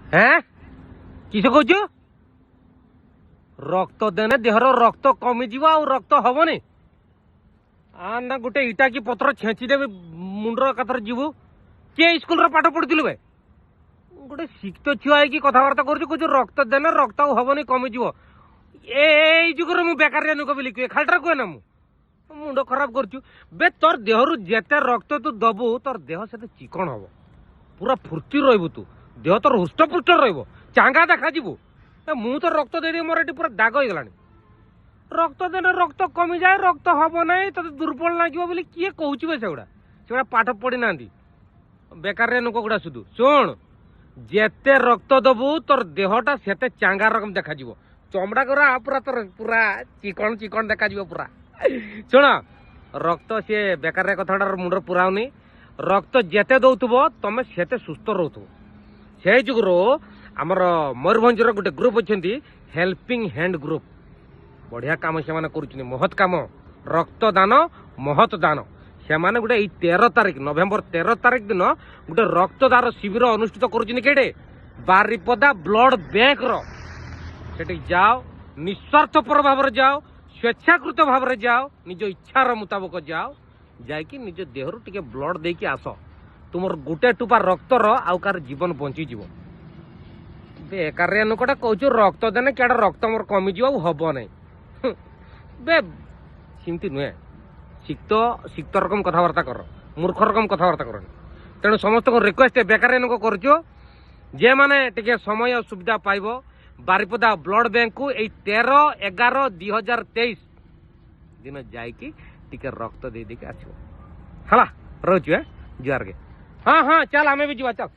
ହେଁ, କିସ କହୁଛୁ? ରକ୍ତ ଦେନେ ଦେହର ରକ୍ତ କମିଯିବ ଆଉ ରକ୍ତ ହବନି? ଆ ନା, ଗୋଟେ ଇଟା କି ପତ୍ର ଛେଞ୍ଚି ଦେବି ମୁଣ୍ଡର, ଏକାଥରେ ଯିବୁ। କିଏ ସ୍କୁଲରେ ପାଠ ପଢୁଥିଲୁ ବେ? ଗୋଟେ ଶିକ୍ଷିତ ଛୁଆ ହେଇକି କଥାବାର୍ତ୍ତା କରୁଛୁ, କହୁଛୁ ରକ୍ତ ଦେନେ ରକ୍ତ ଆଉ ହବନି, କମିଯିବ। ଏଇ ଯୁଗରେ ମୁଁ ବେକାରିଆ ନୁକ ବୋଲି କୁହେ, ଖାଲିଟାରେ କୁହେ ନା ମୁଁ। ମୁଣ୍ଡ ଖରାପ କରୁଛୁ ବେ। ତୋର ଦେହରୁ ଯେତେ ରକ୍ତ ତୁ ଦବୁ, ତୋର ଦେହ ସେତେ ଚିକଣ ହବ, ପୁରା ଫୁର୍ତ୍ତି ରହିବୁ ତୁ, ଦେହ ତୋର ହୃଷ୍ଟପୁଷ୍ଟ ରହିବ, ଚାଙ୍ଗା ଦେଖାଯିବୁ। ଏ ମୁଁ ତ ରକ୍ତ ଦେଇଦେଇ ମୋର ଏଠି ପୁରା ଦାଗ ହେଇଗଲାଣି। ରକ୍ତ ଦେଲେ ରକ୍ତ କମିଯାଏ, ରକ୍ତ ହବ ନାହିଁ, ତୋତେ ଦୁର୍ବଳ ଲାଗିବ ବୋଲି କିଏ କହୁଛି ବେ? ସେଗୁଡ଼ା ପାଠ ପଢି ନାହାନ୍ତି, ବେକାରିଆ ଲୋକ ଗୁଡ଼ା ସୁଧୁ। ଶୁଣ, ଯେତେ ରକ୍ତ ଦବୁ ତୋର ଦେହଟା ସେତେ ଚାଙ୍ଗା ରକମ ଦେଖାଯିବ, ଚମଡ଼ା ଗୁରା ପୁରା ତୋର ପୁରା ଚିକଣ ଚିକଣ ଦେଖାଯିବ ପୁରା। ଶୁଣ, ରକ୍ତ ସିଏ ବେକାରିଆ କଥାଟାର ମୁଣ୍ଡରେ ପୁରାଉନି। ରକ୍ତ ଯେତେ ଦଉଥିବ, ତମେ ସେତେ ସୁସ୍ଥ ରହୁଥିବ। ସେଇ ଯୁଗରୁ ଆମର ମୟୂରଭଞ୍ଜର ଗୋଟେ ଗ୍ରୁପ ଅଛନ୍ତି, ହେଲ୍ପିଂ ହ୍ୟାଣ୍ଡ ଗ୍ରୁପ। ବଢିଆ କାମ ସେମାନେ କରୁଛନ୍ତି, ମହତ କାମ। ରକ୍ତଦାନ ମହତ ଦାନ। ସେମାନେ ଗୋଟେ ଏଇ 13 ତାରିଖ, ନଭେମ୍ବର 13 ତାରିଖ ଦିନ ଗୋଟେ ରକ୍ତଦାନ ଶିବିର ଅନୁଷ୍ଠିତ କରୁଛନ୍ତି। କେଟେ? ବାରିପଦା ବ୍ଲଡ ବ୍ୟାଙ୍କର। ସେଠିକି ଯାଅ, ନିସ୍ୱାର୍ଥପର ଭାବରେ ଯାଅ, ସ୍ୱେଚ୍ଛାକୃତ ଭାବରେ ଯାଅ, ନିଜ ଇଚ୍ଛାର ମୁତାବକ ଯାଅ। ଯାଇକି ନିଜ ଦେହରୁ ଟିକେ ବ୍ଲଡ ଦେଇକି ଆସ। ତୁମର ଗୋଟେ ଟୋପା ରକ୍ତର ଆଉ କାହାର ଜୀବନ ବଞ୍ଚିଯିବ। ବେକାରିଆ ଲୋକଟା, କହୁଛୁ ରକ୍ତ ଦେନେ କେଡେ ରକ୍ତ ମୋର କମିଯିବ ଆଉ ହବ ନାହିଁ। ବେ, ସେମିତି ନୁହେଁ। ଶିକ୍ତ ଶିକ୍ତ ରକମ କଥାବାର୍ତ୍ତା କର, ମୂର୍ଖ ରକମ କଥାବାର୍ତ୍ତା କରନି। ତେଣୁ ସମସ୍ତଙ୍କୁ ରିକ୍ୱେଷ୍ଟ, ବେକାରିଆ ଲୋକ କରୁଛୁ, ଯେମାନେ ଟିକେ ସମୟ ସୁବିଧା ପାଇବ, ବାରିପଦା ବ୍ଲଡ ବ୍ୟାଙ୍କକୁ ଏଇ 13/11/2023 ଦିନ ଯାଇକି ଟିକେ ରକ୍ତ ଦେଇ ଦେଇକି ଆସିବ। ହେଲା, ରହୁଛୁ। ଜୁହାର କେ। ହଁ ହଁ, ଚାଲ, ଆମେ ବି ଯିବା, ଚାଲ।